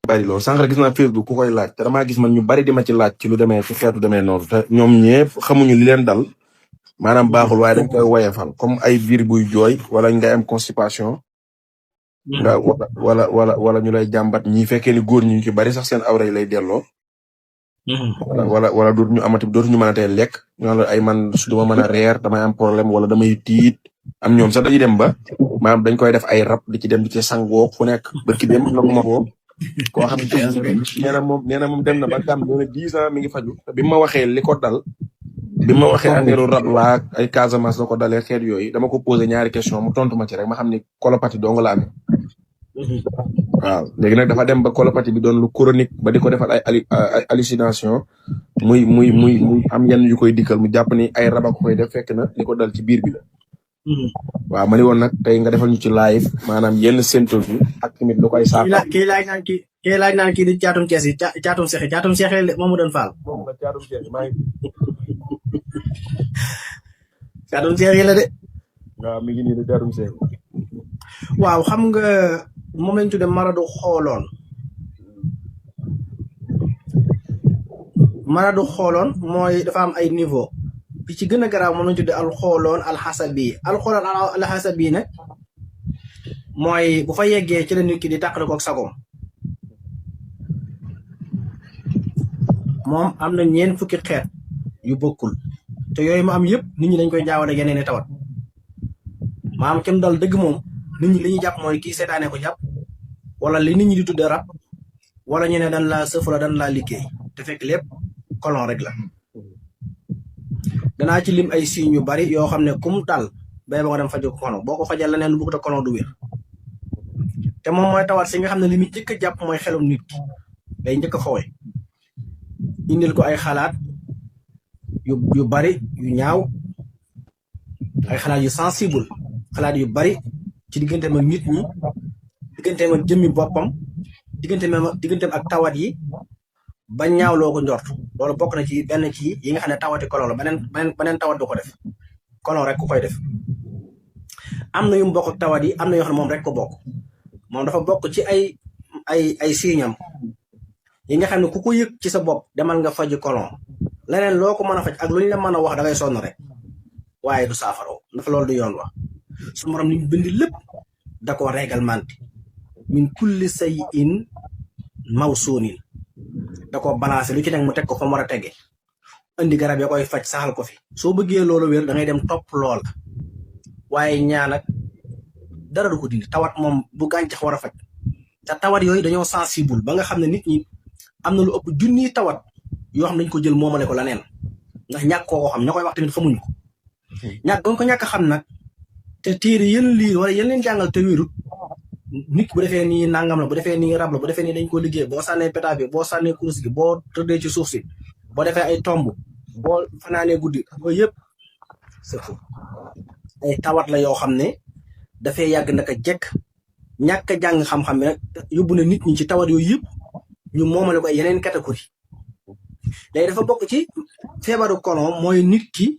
bari loolu sànq rek gis naa Facebook ku koy laaj te damaa gis man ñu bari di ma ci laaj ci lu demee ci xeetu demee noonu te ñoom ñëpp xamuñu li leen dal maanaam baaxul waaye dañ koy woyefal comme ay biir buy jooy wala ngay am constipation nga wala ñu lay jàmbat ñi fekkee ni góor ñi ñu ci bari sax seen awra yi lay delloo wala dootuñu mën a tey lekk ñu la ay man su duma mën a reer damay am problème wala damay tiit am ñoom sax dañuy dem ba maanaam dañ koy def ay rab di ci dem di ci sangoo fu nekk barki dem na ma ko koo xam ne nee na moom dem na ba gam nee na 10 ans mi ngi faju te bi ma waxee li ko dal bi ma waxee affaire rab laa ay Casamance la ko dalee xeet yooyu dama ko posé ñaari question mu tontu ma ci rek ma xam ni colopathie dong la amee waaw léegi nag dafa dem ba colopathie bi doon lu chronique ba di ko defal ay hallucination muy am yenn yu koy dikkal mu jàpp ni ay rab ko koy def fekk na li ko dal ci biir bi la waaw ma ni woon nag tey nga defal ñu ci live maanaam yenn symptômes yi ak tamit lu koy saafara kii laaj naan kii di caatum kees yi caatum seex moom mu doon faal moom la caatum seex maa ngi caatum seex yi la de waaw mi ngi nii de caatum seex waaw xam nga moom lañ tudde maradu xooloon mooy dafa am ay niveau bi ci gën a garaaw moom lañ tudde alxooloon alxasabi alxasabi nag mooy bu fa yeggee ci la nit ki di tàqale ko ak sagoom moom am na 4 fukki xeet yu bokkul te yooyu ma am yëpp nit ñi dañ koy jaawale yeneen i tawat maam kenn dal dëgg moom nit ñi li ñuy jàpp mooy kii seetaane ko jàpp wala li nit ñi di tudde rab wala ñu ne dañ laa sëf la dañ laa liggéey te fekk lépp colon rek la danaa ci lim ay signes yu bari yoo xam ne kum dal bay ba nga dem faju colon boo ko fajal leneen lu bëgg te colon du wér te moom mooy tawat si nga xam ne li muy njëkk a jàpp mooy xelum nit ki day njëkk a xoowe indil ko ay xalaat yu bari yu ñaaw ay xalaat yu sensible xalaat yu bari ci digganteem ak nit ñi digganteem ak jëmmi boppam digganteem ak tawat yi ba ñaawloo ko njort loolu bokk na ci benn ci yi nga xam ne tawati colon la beneen tawat du ko def colon rek ku koy def am na yu mu bokk ak tawat yi am na yoo xam ne moom rek ko bokk moom dafa bokk ci ay signam yi nga xam ne ku ko yëg ci sa bopp demal nga faji colon leneen loo ko mën a faj ak lu ñu la mën a wax da ngay sonn rek waaye du saafaroo ndax loolu du yoon wax su morom ni ñu bind lépp da ko réglementé min kulli shay'in mawsuunin da ko balancé lu ci nekk mu teg ko fa mu war a tege indi garab ya koy faj saxal ko fi soo bëggee loolu wér da ngay dem topp lool waaye ñaan ak dara du ko dindi tawat moom bu gàncax war a faj te tawat yooyu dañoo sensible ba nga xam ne nit ñi am na lu ëpp junniy tawat yoo xam ne dañ ko jël moomale ko leneen ndax ñàkk koo xam ña koy wax tamit xamuñu ko ñàkk ba nga ko ñàkk xam nag te téere yéen lii wala yéen leen jàngal te wérut nit bu defee nii nangam la bu defee nii rab la bu defee nii dañ ko liggéey boo sànnee péta bi boo sànnee kurus gi boo tëddee ci suuf si boo defee ay tomb boo fanaanee guddi yooyu yëpp c'est faux ay tawat la yoo xam ne dafay yàgg naka jekk ñàkk a jàng xam-xam bi nag yóbbu na nit ñi ci tawat yooyu yëpp ñu moomale ko ay yeneen catégorie léegi dafa bokk ci feebaru colon mooy nit ki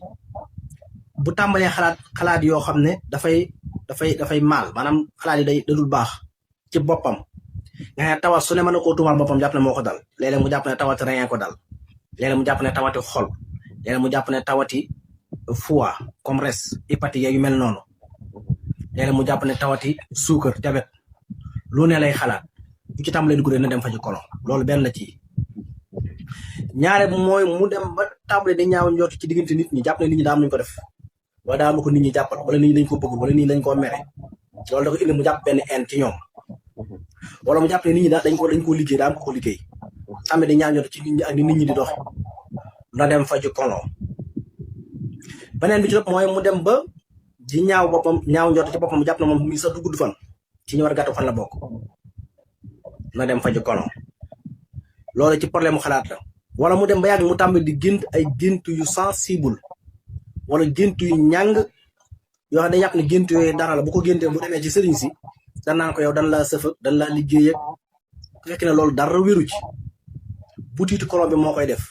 bu tàmbalee xalaat yoo xam ne dafay maal maanaam xalaat yi day dadul baax ci boppam nga xam ne tawat su ne mën na koo tuumaal boppam jàpp ne moo ko dal léeg-léeg mu jàpp ne tawati rein ko dal léeg-léeg mu jàpp ne tawati xol léeg-léeg mu jàpp ne tawati foie comme res hépatique yu mel noonu léeg-léeg mu jàpp ne tawati suukar diabète lu ne lay xalaat bu ci tàmbalee dugg na dem faji colon loolu benn la ci ñaare mooy mu dem ba tàmbalee di ñaaw njort ci diggante nit ñi jàpp ne nit ñi daa am nañu ko def wala daa am ko nit ñi jàppal wala nit ñi dañ ko bëgg wala nit ñi dañ koo mere loolu da ko indi mu jàpp benn haine ci ñoom wala mu jàpp ne nit ñi dañ ko liggéey daa am ko liggéey tàmbalee di ñaaw njort ci nit ñi ak ni nit ñi di dox na dem faji colon beneen bi ci topp mooy mu dem ba di ñaaw boppam ñaaw njort ci boppam mu jàpp na moom mi sax du gudd fan ci ñu war a gàttu fan la bokk na dem faji colon loolu ci problème mu xalaat la wala mu dem ba yàgg mu tàmbali di gént ay gént yu sensible wala gént yu ñàng yoo xam ne yàpp ne gént yooyu dara la bu ko géntee bu demee ci sëriñ si dan naan ko yow dan laa sëfa dan laa liggéey ak fekk ne loolu dara wéru ci butiitu colon bi moo koy def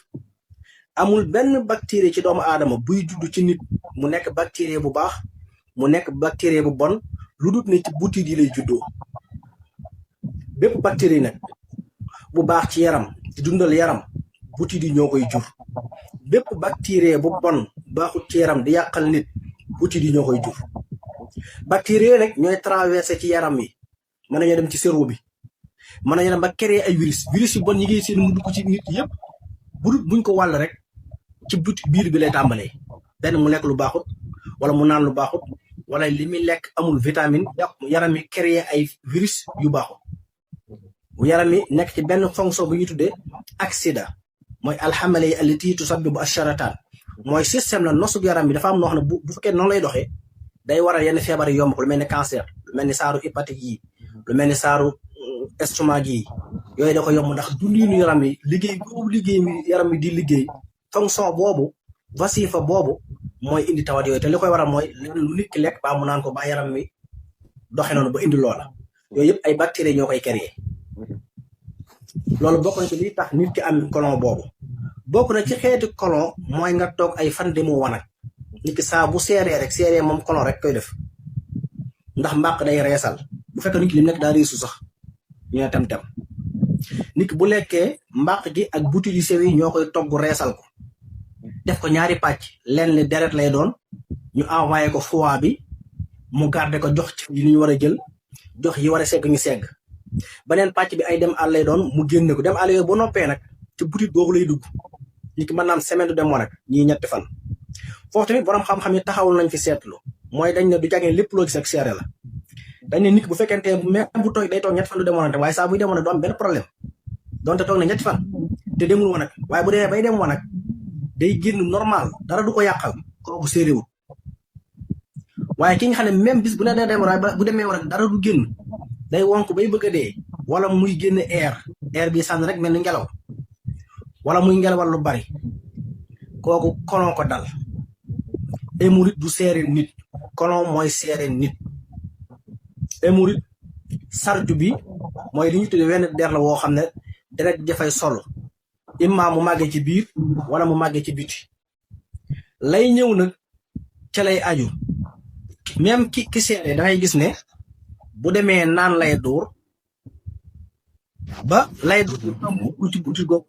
amul benn bactérie ci doomu aadama buy judd ci nit mu nekk bactérie bu baax mu nekk bactérie bu bon lu dut ne ci butiit yi lay juddoo bépp bactérie nag bu baax ci yaram di dundal yaram butit yi ñoo koy jur bépp bactérie bu bon baaxut ci yaram di yàqal nit butit yi ñoo koy jur bactérie rek ñooy traversé ci yaram yi mën nañoo dem ci cerveau bi mën nañu dem ba créer ay virus yu bon yi ngi seen mu dugg ci nit yëpp buñ ko wàll rek ci biir bi lay tàmbalee benn mu lekk lu baaxut wala mu naan lu baaxut wala li muy lekk amul vitamine yaram yi créer ay virus yu baaxut yaram yi nekk ci benn fonction bu ñuy tuddee accident mooy alxamale yi allati tusabbibu asharatan mooy système la nosug yaram bi dafa am noo xam ne bu fekkee noonu lay doxee day waral yenn feebar yi yomb ko lu mel ni cancer lu mel ni saaru hépatique yi lu mel ni saaru estomac yi yooyu da ko yomb ndax dundinu yaram yi liggéey boobu yaram yi di liggéey fonction boobu wasifa boobu mooy indi tawat yooyu te li koy waral mooy lu nit ki lekk ba mu naan ko ba yaram mi doxe noonu ba indi loola yooyu yëpp ay bactéries ñoo koy créer loolu bokk na ci li tax nit ki am colon boobu bokk na ci xeeti colon mooy nga toog ay fan demu wanag nit ki saa bu seeree rek seeree moom colon rek koy def ndax mbàq day reesal bu fekkee nit ki li mu nekk daa riisu sax ñu ne tem nit ki bu lekkee mbàq gi ak butit yu sew yi ñoo koy togg reesal ko def ko ñaari pàcc lenn li deret lay doon ñu envoyé ko foie bi mu garder ko jox ci li ñu war a jël jox yi war a segg ñu segg beneen pàcc bi ay dem àll lay doon mu génne ko dem àll yooyu ba noppee nag ci butit boobu lay dugg nit ki mën naa am semaine du dem wanag ñii 3 fan foofu tamit borom xam-xam yi taxawul nañ fi seetlu mooy dañ ne du jagee lépp loo gis ak seere la dañ ne nit ki bu fekkente même bu toog day toog 3 fan du dem wanag waaye saa buy dem wanag du am benn problème donte toog na 3 fan te demul wanag waaye bu demee bay dem wanag day génn normal dara du ko yàqal kooku séeréwul waaye ki nga xam ne même bis bu ne day dem wanag bu demee wanag dara du génn day wonk bay bëgg a dee wala muy génn air bi sànn rek mel ni ngelaw wala muy ngelawal lu bari kooku colon ko dal hémorroïde du seere nit colon mooy seere nit hémorroïde sarju bi mooy li ñu tuddee wenn der la woo xam ne deret dafay sol imma mu màggee ci biir wala mu màggee ci biti lay ñëw nag ca lay aju même ki seere dangay gis ne bu demee naan lay duur ba lay duur ci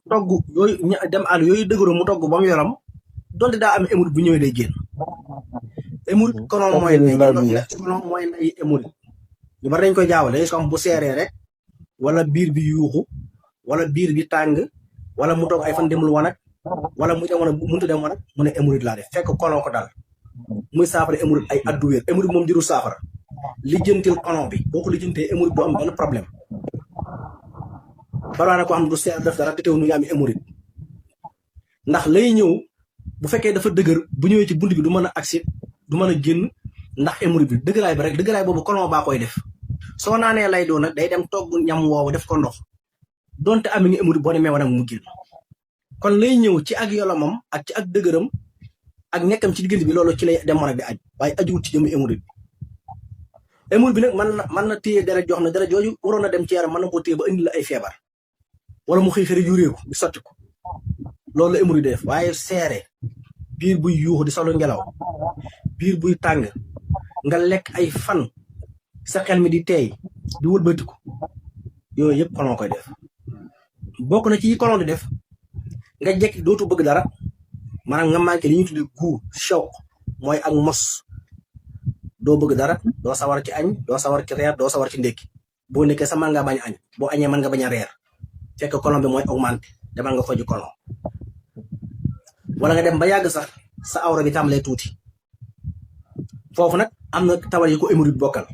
togg yooyu dem àll yooyu dëgëro mu togg ba mu yoram donte daa am hémorroïde bu ñëwee day génn hémorroïde colon mooy lay hémorroïde ñu bari dañ koy jaawale dañu ko am bu seeree rek wala biir bi yuuxu wala biir bi tàng wala mu toog ay fan demul wanag wala mu dem wanag mënut a dem wanag mu ne hémorroïde laa def fekk colon ko dal muy saafara hémorroïde ay addu wér hémorroïde moom jëru saafara lijjantil colon bi boo ko lijjantee hémorroïde du am benn problème baraana ko xam du seer def dara te teew nu ngi am hémorroïde ndax lay ñëw bu fekkee dafa dëgër bu ñëwee ci bunt bi du mën a agsi du mën a génn ndax hémorroïde bi dëgëraay bi rek dëgëraay boobu colon baa koy def soo naanee lay doon nag day dem togg ñam woowu def ko ndox donte am nga hémorroïde boo demee wanag mu génn kon lay ñëw ci ak yolamam ak ci ak dëgëram ak nekkam ci diggante bi loolu ci lay dem wanag di aj waaye ajuwul ci jëm hémorroïde bi nag mën na téye deret jox na deret jooju waroon na dem ci yaram mën na koo téye ba indi la ay feebar wala mu xëy xëy yuréeku di sotti ko loolu la hémorroïde def waaye seere biir buy yuuxu di solo ngelaw biir buy tàng nga lekk ay fan sa xel mi di teey di wëlbatiku yooyu yëpp colon koy def bokk na ci yi colon di def nga jekki dootu bëgg dara maanaam nga manqué li ñuy tuddee goût shawq mooy ak mos doo bëgg dara doo sawar ci añ doo sawar ci reer doo sawar ci ndékki boo nekkee sa mën nga bañ añ boo añee mën nga bañ a reer fekk colon bi mooy augmenté demal nga faju colon wala nga dem ba yàgg sax sa awra bi tàmbalee tuuti foofu nag am na tawal yu ko hémorroïde bokkal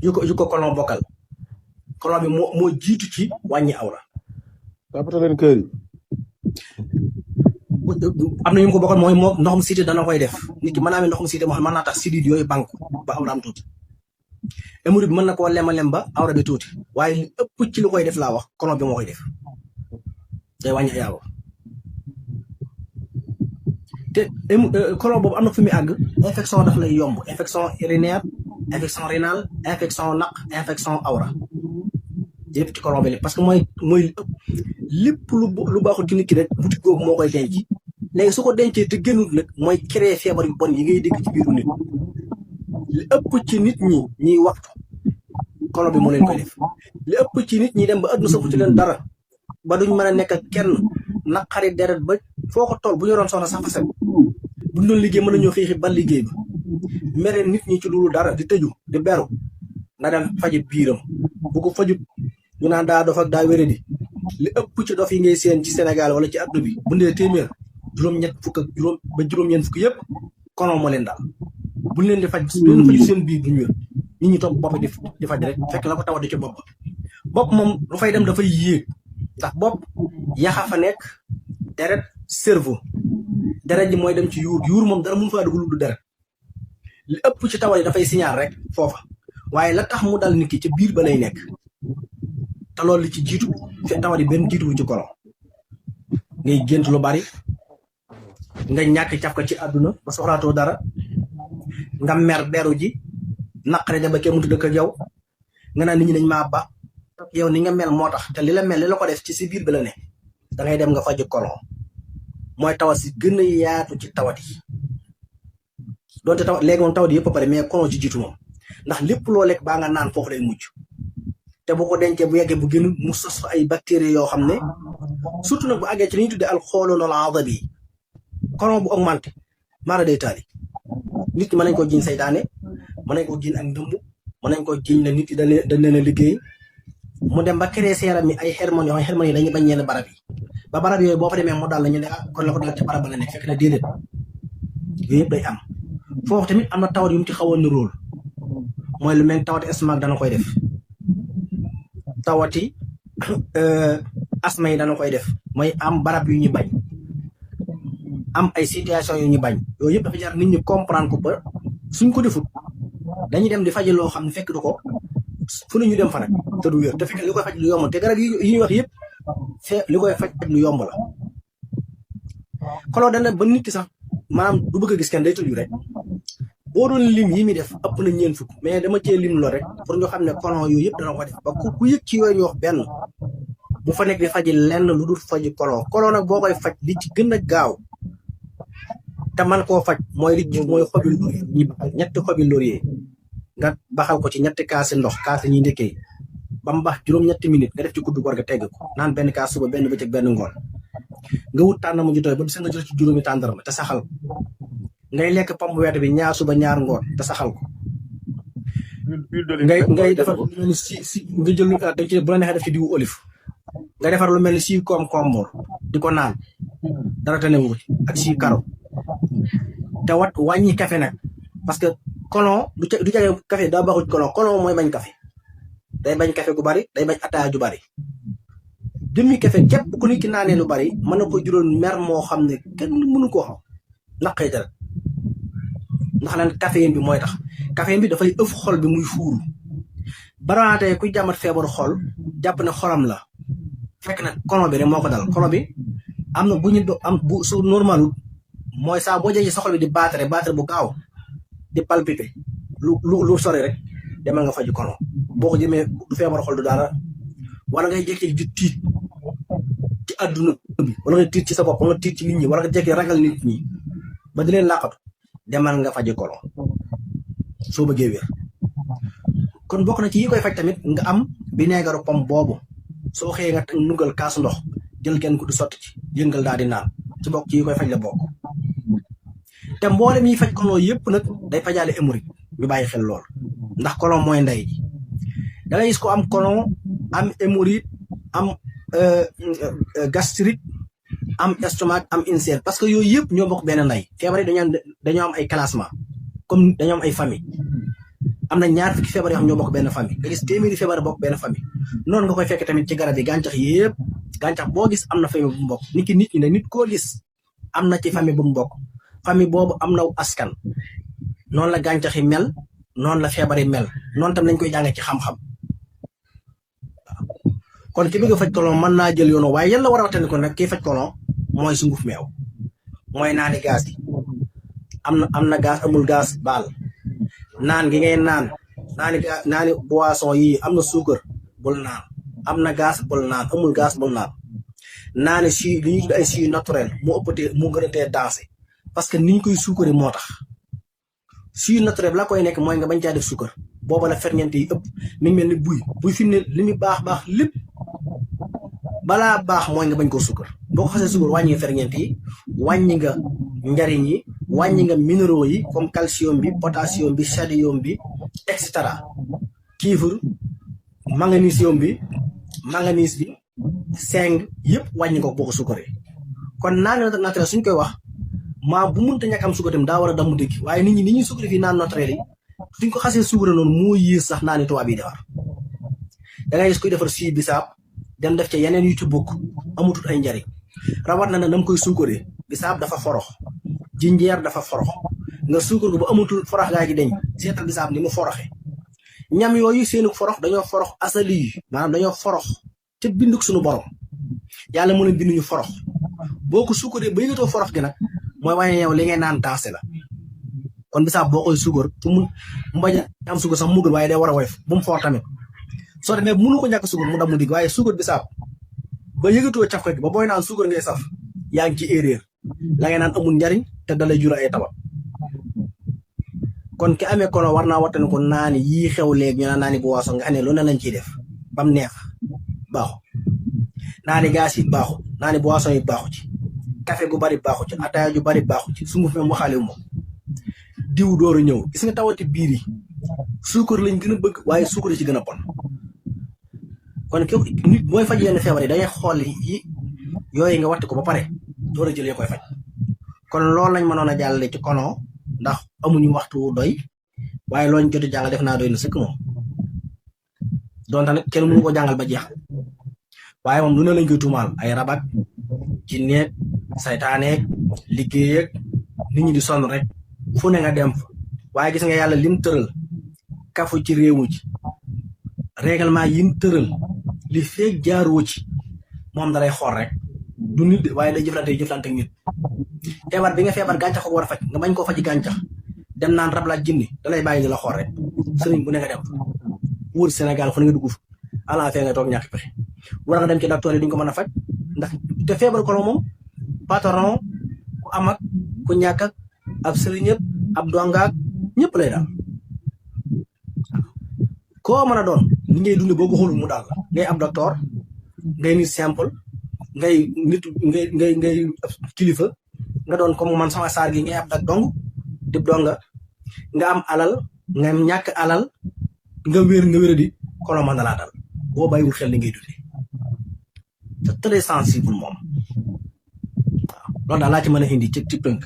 yu ko colon bokkal colon bi moo jiitu ci wàññi awra tapata leen kër yi am na ñu ko bokkal mooy moo ndoxum siiti dana koy def nit ki mën naa amee ndoxum siiti moo xam mën naa tax sidit yooyu banku ba awra am tuuti hémorroïde bi mën na koo lem ba awra bi tuuti waaye li ëpp ci lu koy def laa wax colon bi moo koy def day wàññi ay awra te colon boobu am na fu muy àgg infection daf lay yomb infection urinaire infection rénale infection naq infection awra yëpp ci colon bi la parce que mooy lépp lu baaxul ci nit ki rek butit googu moo koy denc léegi su ko dencee te génnul nag mooy créer feebar yu bon yi ngay dégg ci biiru nit li ëpp ci nit ñiy waxtu colon bi moo leen koy def li ëpp ci nit ñi dem ba àdduna safu ci leen dara ba duñ mën a nekk ak kenn naqari deret ba foo ko toll bu ñu doon soxna sax fa set buñ doon liggéey mën nañoo xëy ba liggéey ba mere nit ñi ci loolu dara di tëju di beru na dem faji biiram bu ko fajut ñu naan daa dof ak daa wéré di li ëpp ci dof yi ngay seen ci Sénégal wala ci àdduna bi bu ndee téeméer juróom-ñett fukk ak juróom ba juróom-ñeent fukk yëpp kono moo leen daal buñ leen di faj leen faju seen biir duñu wér nit ñi topp bopp di faj rek fekk la ko tawa di ci bopp moom lu fay dem dafay yéeg ndax bopp yaxa fa nekk deret cerveau deret ji mooy dem ci yuur moom dara mun faa dugg lu du deret li ëpp ci tawal yi dafay signal rek foofa waaye la tax mu dal nit ki ca biir ba lay nekk te loolu li ci jiitu fi tawal yi benn jiitu ci kolon ngay gént lu bari nga ñàkk caf ko ci àdduna ba soxlaatoo dara nga mer beru ji naqare ja ba kenn mënut dëkk ak yow nga naan nit ñi dañ maa ba yow ni nga mel moo tax te li la mel li la ko def ci si biir bi la ne da ngay dem nga faju kolon mooy tawat si gën a yaatu ci tawat yi doonte tawat léegi moom tawat yëpp a pare mais kolon ci jiitu moom ndax lépp loo lekk baa nga naan foofu lay mujj te bu ko dencee bu yeggee bu gën mu sos fa ay bactéries yoo xam ne surtout nag bu àggee ci li ñuy tuddee alxoolonol adabi kolon bu augmenté maara day taali nit ñi mën nañ ko jiñ saytaane mën nañ ko jiñ ak ndëmb mën nañ ko jiñ ne nit yi dañ leen a liggéey mu dem ba créer sa yaram mi ay hormones yoo xam ne hormones yi dañuy bañ yenn barab yi ba barab yooyu boo fa demee mu daal la ñu ne kon la ko daal ci barab ba la nekk fekk na déedéet yooyu yëpp day am foofu tamit am na tawat yu mu ci xawoon ni rôle mooy lu mel ni tawati estomac dana koy def tawati asma yi dana koy def mooy am barab yu ñu bañ am ay situation yu ñu bañ yooyu yëpp dafa jar nit ñi comprendre ko ba suñ ko defut dañuy dem di faje loo xam ne fekk du ko fu ne ñu dem fa nag te du wér te fekk li koy faj lu yomb te garab yi ñuy wax yëpp li koy faj lu yomb la koloo dana ba nit ki sax maanaam du bëgg a gis kenn day tëju rek boo doon lim yi mi def ëpp na ñeen fukk mais dama cee lim lo rek pour ñu xam ne kolon yooyu yëpp dana ko def ba ku yëg ci yooyu ñu wax benn bu fa nekk di faji lenn lu dul faji kolon nag boo koy faj li ci gën a gaaw te man koo faj mooy li ci mooy xobi laurier ñetti xobi laurier nga baxal ko ci ñetti kaasi ndox kaasi ñuy ndekkee ba mu bax juróom-ñetti minutes nga def ci kuddu góor ga tegg ko naan benn kaas suba benn bëccëg benn ngoon nga wut tànn mu ju doy ba bisa nga jël ci juróomi tàndarma te saxal ko ngay lekk pam bu wet bi ñaar suba ñaar ngoon te saxal ko ngay defar lu mel ni si nga jël dañ ci bu la neexee def ci diwu olive nga defar lu mel ni si koom-koomboor di ko naan dara te newu ci ak si karo te wat wàññi café nag parce que kolon du jage café daa baaxul kolon mooy bañ café day bañ café gu bari day bañ ataaya ju bari jëmmi café képp ku nit ki naanee lu bari mën na ko juróon mer moo xam ne kenn mënu koo xam naqay dara ndax lan caféine bi mooy tax caféine bi dafay ëf xol bi muy fuuru baraatee kuy jàmmat feebaru xol jàpp ne xolam la fekk na kolon bi rek moo ko dal kolon bi am na bu ñu am bu su normalul mooy saa boo jëlee sa xol bi di battre bu gaaw di palpiter lu sori rek demal nga faju kolon boo ko jëmee du feebaru xol du dara wala ngay jékki di tiit ci àdduna bi wala nga tiit ci sa bopp wala nga tiit ci nit ñi wala nga jékki ragal nit ñi ba di leen làqatu demal nga faji kolon soo bëggee wér kon bokk na ci yi koy faj tamit nga am vinaigre pomme boobu soo xëyee nga nugal kaasu ndox jël kenn ku du sotti ci yëngal daal di naan ci bokk ci yi koy faj la bokk te mboolem yi faj kolon yëpp nag day fajaale hémorroïde ñu bàyyi xel lool ndax kolon mooy ndey ji da ngay gis ko am kolon am hémorroïde am gastrique am estomac am ulcère parce que yooyu yëpp ñoo bokk benn ndey feebar yi dañoo am ay classement comme dañoo am ay famille am na ñaar fukki feebar yoo xam ñoo bokk benn famille nga gis téeméeri feebar bokk benn famille noonu nga koy fekk tamit ci garab yi gàncax yëpp gàncax boo gis am na famille bu mu bokk nit ñi ne nit koo gis am na ci famille bu mu bokk famille boobu am na askan noonu la gàncax yi mel noonu la feebar yi mel noonu tam lañ koy jàngee ci xam-xam kon ki bëgg a faj kolon mën naa jël yoonu waaye yàlla war a waxtaanee ko nag kii faj kolon mooy sunguf meew mooy naani gaz gi am na gaz amul gaz baal naan gi ngay naani boisson yi am na suukar bul naan am na gaz bul naan amul gaz bul naan naani si li ñuy tudd ay si naturel moo ëppatee moo gën a tee dansé parce que niñ koy suukari moo tax si naturel la koy nekk mooy nga bañ caa def suukar booba la ferñeent yi ëpp mi ngi mel ni buy fi ne li muy baax lépp balaa baax mooy nga bañ koo suukar boo ko xasee suukar wàññi nga ferñeent yi wàññi nga njariñ yi wàññi nga minéraux yi comme calcium bi potassium bi sodium bi et cetera cuivre magnésium bi manganèse bi zinc yëpp wàññi nga ko boo ko suukaree kon naan naturel suñ koy wax maa bu mënta ñàkk am suukar tamit daa war a damm dëgg waaye nit ñi ni ñuy suukar fii naan naturel yi suñ ko xasee suukar noonu moo yées sax naa ni tubaab yi defar da ngay gis koy defar suy bisaab dem def ca yeneen yu ci bokk amatul ay njariñ rawat na nam koy suukaree bisaab dafa forox jinjeer dafa forox nga suukar ko ba amatul forox gaa gi deñ seetal bisaab ni mu foroxe ñam yooyu seenu forox dañoo forox asali yi maanaam dañoo forox te binduk suñu borom yàlla mën a binduñu forox boo ko suukaree ba yëgatoo forox gi nag mooy waaye yow li ngay naan taase la kon bisaab boo koy suukar pour mu bañ a am suukar sax mu gën waaye day war a woyof bu mu foor tamit soo demee mënu ko ñàkk suukar mu dam mu digg waaye suukar bisaab ba yëgatoo caf gi ba booy naan suukar ngay saf yaa ngi ci erreur la ngay naan amul njariñ te dalay jura ay tawat kon ki amee kono war naa wattane ko naani yii xew léegi ñu naan naani bu waaso nga xam ne lu ne lañ ciy def bam neex baaxu naani gaas yi baaxu naani bu waaso yi baaxu ci café gu bari baaxu ci ataaya ju bari baaxu ci sunguf même waxaale moom diw dooru ñëw gis nga tawati biir yi suukar lañ gën a bëgg waaye suukar ci gën a bon kon ki nit mooy faj yenn feebar yi dangay xool yi yooyu nga watte ko ba pare door a jël yoo koy faj kon loolu lañ mënoon a jàllale ci kono ndax amuñu waxtu doy waaye looñ joti jàngal def naa doy na sëkk moom donte nag kenn mënu ko jàngal ba jeex waaye moom lu ne lañ koy tuumaal ay rabat ci neeg saytaaneeg liggéey ak nit ñi di sonn rek fu ne nga dem fa waaye gis nga yàlla lim tëral kafu ci réewu ci règlement yim tëral li feeg jaaroo ci moom dalay xool rek du nit waaye day jëflante ak nit feebar bi nga feebar gàncax ko war a faj nga bañ koo faji gàncax dem naan rab la jinni dalay bàyyi di la xool rek sëriñ bu ne nga dem wër Sénégal fu ne nga dugg fa ala fee nga toog ñàkk pexe war nga dem ci docteur yi duñ ko mën a faj ndax te feebar ko moom patron ku am ak ku ñàkk ak ab sëriñ yëpp ab dongaak ñëpp lay daal koo mën a doon li ngay dundee boo ko xoolul mu daal la ngay ab docteur ngay nit simple ngay nit ngay kilifa nga doon comme man sama saar gi ngay ab dak dong dib donga nga am alal nga ñàkk alal nga wér di kono mën na laa dal boo bàyyiwul xel li ngay dundee c'est très sensible moom waaw loolu daal laa ci mën a indi ci tënk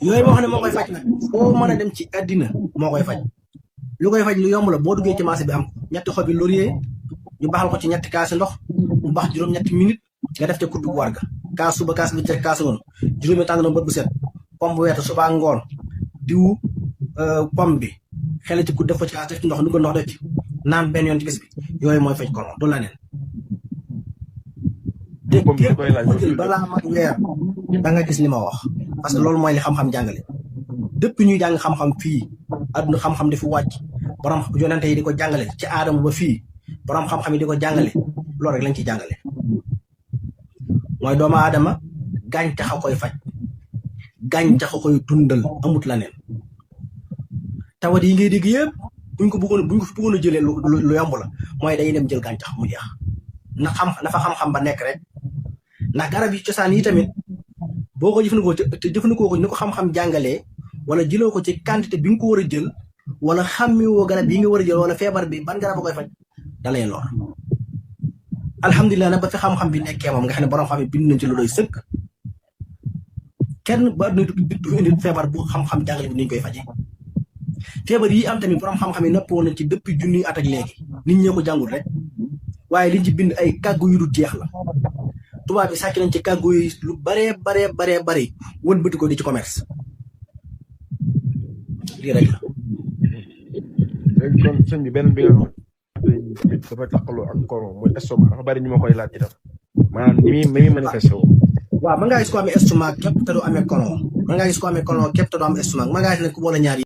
yooyu moo xam ne moo koy faj nag foo mën a dem ci àddina moo koy faj lu koy faj lu yomb la boo duggee ci marché bi am ñetti xobi laurier ñu baxal ko ci ñetti kaasi ndox mu bax juróom-ñetti minute nga def ca kuddu warga kaas suba kaas bi ca kaas ngoon juróomi tàng na bët bu set pom bu weex suba ngoon diwu pom bi xel ci ku def ko ci kaas def ci ndox nu ko ndox def ci naan benn yoon ci bis bi yooyu mooy faj kono du la neen te képp ko jël balaa mat weer da nga gis li ma wax parce que loolu mooy li xam-xam jàngale depuis ñuy jàng xam-xam fii adduna xam-xam di fi wàcc borom yonente yi di ko jàngale ci aadama ba fii borom xam-xam yi di ko jàngale loolu rek lañ ci jàngale mooy doomu aadama gàncax a koy faj gàncax a koy dundal amut la neen tawat yi ngay dégg yëpp buñ ko fi bëggoon a jëlee lu yomb la mooy dañuy dem jël gàncax mu jeex na fa xam-xam ba nekk rek ndax garab yi cosaan yi tamit boo ko jëfandikoo te jëfandikoo ko ni ko xam-xam jàngalee wala jëloo ko ci quantité bi nga ko war a jël wala xàmmiwoo garab yi nga war a jël wala feebar bi ban garab a koy faj dalay lor alhamdulilah nag ba fi xam-xam bi nekkee moom nga xam ne borom xam yi bind nañ ci lu doy sëkk kenn ba du indi feebar bu xam-xam jàngale bi ni ñu koy faje feebar yi am tamit borom xam-xam yi nëppoo nañ ci depuis junniy at ak léegi nit ñee ko jàngul rek waaye liñ ci bind ay kàggu yu dul jeex la tubaab bi sàcc nañ ci kàggu yi lu baree bari wëlbati ko di ci commerce lii rek la. léegi kon sëñ bi benn bi nga xam dafa taqaloo ak kono mooy estomac dafa bari ñu ma koy laaj ci def maanaam ni muy manifesté woo. waaw mën ngaa gis ko amee estomac képp te du amee kono mën ngaa gis ko amee kono képp te du am estomac mën ngaa gis ne ku boole ñaar